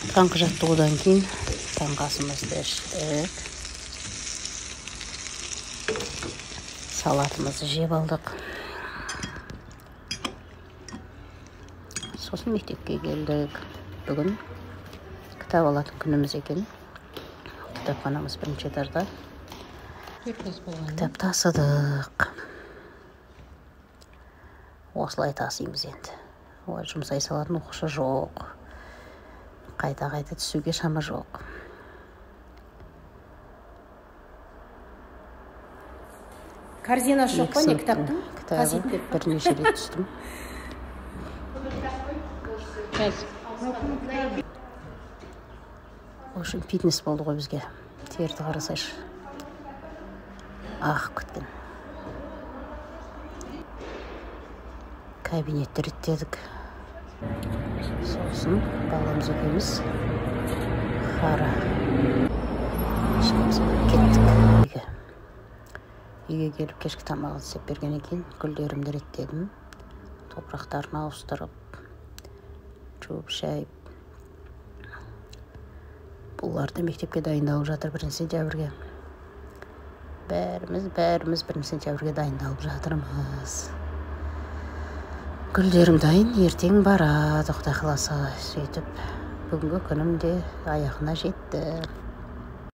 Таңғы жаттығудан кейін таңғы асымызды іштік. Салатымызды жеп алдық. Сосын мектепке келдік. Бүгін кітап алатын күніміз екен. Кітапханамыз бірінші этажда. Кітап тасыдық. Осылай тасимыз енді. Олай жұмсай салатын оқушы жоқ. Қайта-қайта түсуге шама жоқ. Корзина жоқ па, не кітаптың? Кітабы бірнеше рет түстім. В общем, фитнес болды ғой бізге. Терді қарасайшы. Ағып кеткен. Кабинетті реттедік. Сосын баламыз екеуміз Хара ішкеміз, кеттік үйге. Үйге келіп кешкі тамағын істеп бергеннен кейін гүлдерімді реттедім. Топырақтарын ауыстырып, жуып шайып. Бұлар да мектепке дайындалып жатыр 1 сентябрьге. Бәріміз 1 сентябрьге дайындалып жатырмыз. Гүлдерім дайын, ертең барады, Құдай қаласа. Сөйтіп, бүгінгі күнім де аяғына жетті.